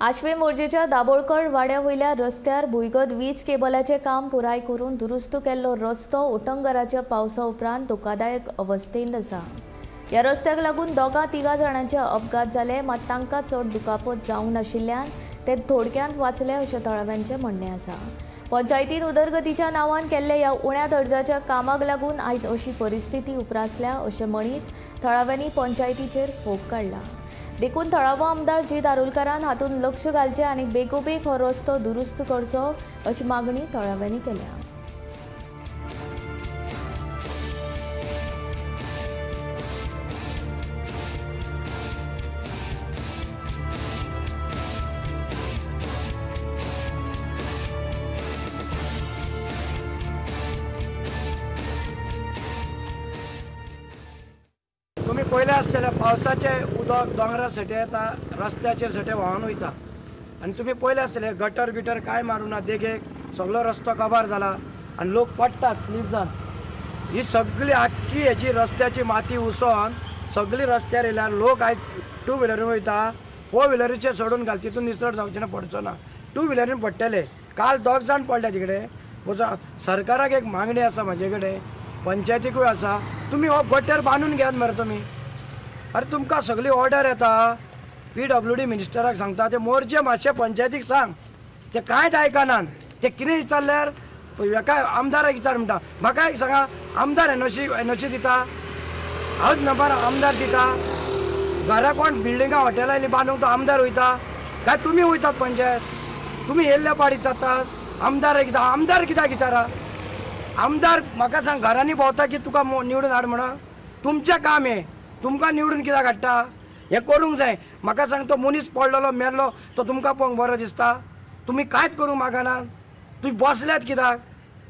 आश्वे मोर्जेच्या दाबोळकर वाड्या वयल्या रस्त्यार भुंयगत वीज केबलाचें काम पुराय करून दुरुस्त केल्लो रस्तो उटंगराच्या पावसा उपरांत धोकादायक अवस्थेंत आसा। ह्या रस्त्याक लागून दोगा तिगा जाणांचे अपघात जाले, मात तांकां चड दुखापत जावंक नाशिल्ल्यान ते थोडक्यांत वाचले अशें थळाव्यांचें म्हणणें आसा। पंचायतीन उदरगतीच्या नांवान केल्ल्या ह्या उण्या दर्जाच्या कामाक लागून आयज अशी परिस्थिती उप्रासल्या अशें म्हणीत थळाव्यांनी पंचायतीचेर फोग काडला। देखून थळावो आमदार जी दारुलकारान हातूंत लक्ष घालचें आनी बेगोबेग हो रस्तो दुरुस्त करचो अशी मागणी थळाव्यांनी केल्या। तुमी पयलें आसतलें पावसाचें उदक दोंगरा सटे येता, रस्त्याचेर सटे व्हांवन वयता आनी तुमी पयलें आसतलें गटर बिटर कांय मारूं ना, देगेक सगळो रस्तो काबार जाला आनी लोक पडटात स्लीप जावन। ही सगळी आख्खी हेजी रस्त्याची माती उसोन सगळी रस्त्यार येयल्यार लोक आयज टू व्हिलरीन वयता, फोर व्हिलरीचेर सोडून घाल, तितून निसरट जावचें ना, पडचो ना, टू व्हिलरीन पडटले। काल दोग जाण पडले तिकडे। सरकाराक एक मागणी आसा म्हाजे कडेन, पंचायतीकूय आसा, तुमी हो गटर बांदून घेयात मरे तुमी। अरे तुमकां सगळी ऑर्डर येता, पीडब्ल्यूडी मिनिस्टराक सांगता ते मोरजे मातशें पंचायतीक सांग, ते कांयच आयकनात। ते कितें विचारल्यार हेका आमदाराक विचार म्हणटा। म्हाका एक सांगा, आमदार एनओसी दिता, हांवच नंबर आमदार दिता, घरा कोण बिल्डिंगां हॉटेलां येयलीं बांदूंक तो आमदार वयता काय तुमी वयतात पंचायत? तुमी येयल्ल्या पाडी जातात आमदार कित्याक, आमदार कित्याक विचारा? आमदार म्हाका सांग घरांनी भोंवता की तुका निवडून हाड म्हणून, तुमचें काम हें, तुमकां निवडून कित्याक हाडटा? हें करूंक जाय। म्हाका सांग तो मनीस पडलेलो मेल्लो तो तुमकां पळोवंक बरो दिसता? तुमी कांयच करूंक मागना, तुमी बसल्यात कित्याक?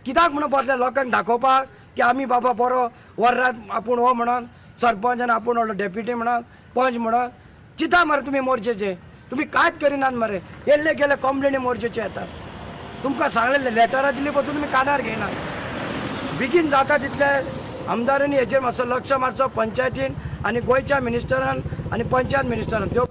कित्याक म्हणून बसल्यात? लोकांक दाखोवपाक की आमी बाबा बरो वर्रात आपूण हो म्हणून सरपंच आनी आपूण व्हडलो डेप्युटी म्हणून पंच म्हणून चिंता मरे तुमी मोर्चेचे, तुमी कांयच करिनात मरे। येल्ले गेले कंप्लेनी मोर्चेचे येतात, तुमकां सांगलें लेटरां दिली पसून तुमी कानार घेयनात। बेगीन जाता तितले आमदारांनी हेचेर मातसो लक्ष मारचो, पंचायतीन आनी गोंयच्या मिनिस्टरान आनी पंचायत मिनिस्टरान त्यो।